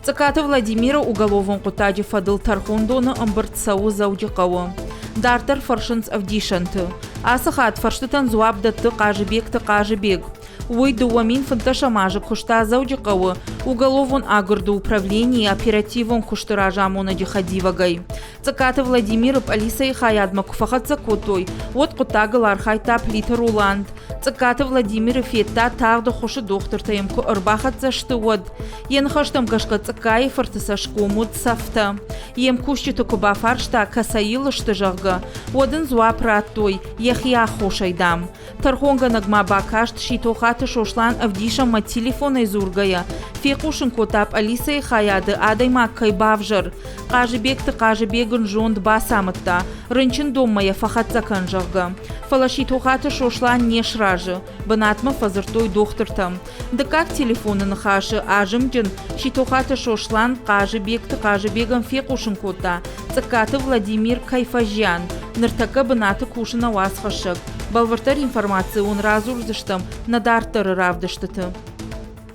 Цъыкаты Владимиры уголовон хъуыддаджы фӕдыл тӕрхондоны ӕмбырд цӕуы Дзӕуджыхъӕуы. Дарддӕр фӕрсынц ӕвдисӕнты. Ацы хатт фӕрстытӕн дзуапп дӕтты Хъазыбегты Хъазыбег. Уый 2015 азы куыста Дзӕуджыхъӕуы уголовон агуырды управленийы оперативон куысты разамонӕджы хӕдивӕгӕй. Цъыкаты Владимиры пъӕлицӕйы хайадмӕ куы фӕхӕццӕ кодтой, уӕд хъуыддагыл архайдта Плиты Роланд. Цъыккаты Владимиры федта тагъд ӕххуысы дохтыртӕ йӕм куы ӕрбахӕццӕ сты, уӕд. Йӕ ныхӕстӕм гӕсгӕ Цъыккайы фырты цӕсгом уыд цӕфтӕ. Йе мкусджыты куы бафарста, кӕцӕй йыл сты, зӕгъгӕ, уӕд ын дзуапп радтой, йӕхи аххосӕй, дам. Тӕрхонгӕнӕг ма бакаст Ситохаты Сослан ӕвдисӕнмӕ телефонӕй дзургӕйӕ, фехъусын кодта пъӕлицӕйы хайады адӕймаг кӕй бавзӕр. Хъазыбегты Хъазыбег ын зонд бацамыдта, рынчындонмӕ йӕ фӕхӕццӕ кӕн, зӕгъгӕ. Фӕлӕ Ситохаты Сослан не сразы, бынатмӕ фӕдзырдтой дохтыртӕм. Дыккаг телефоны ныхасы азымджын Ситохаты Сослан Хъазыбегты Хъазыбегӕн фехъусын кодта, Цъыккаты Владимир кӕй фӕзиан, ныртӕккӕ бынаты кусы нӕ уацхӕссӕг. Бӕлвырддӕр информаци уын радзурдзыстӕм нӕ дарддӕры равдыстыты.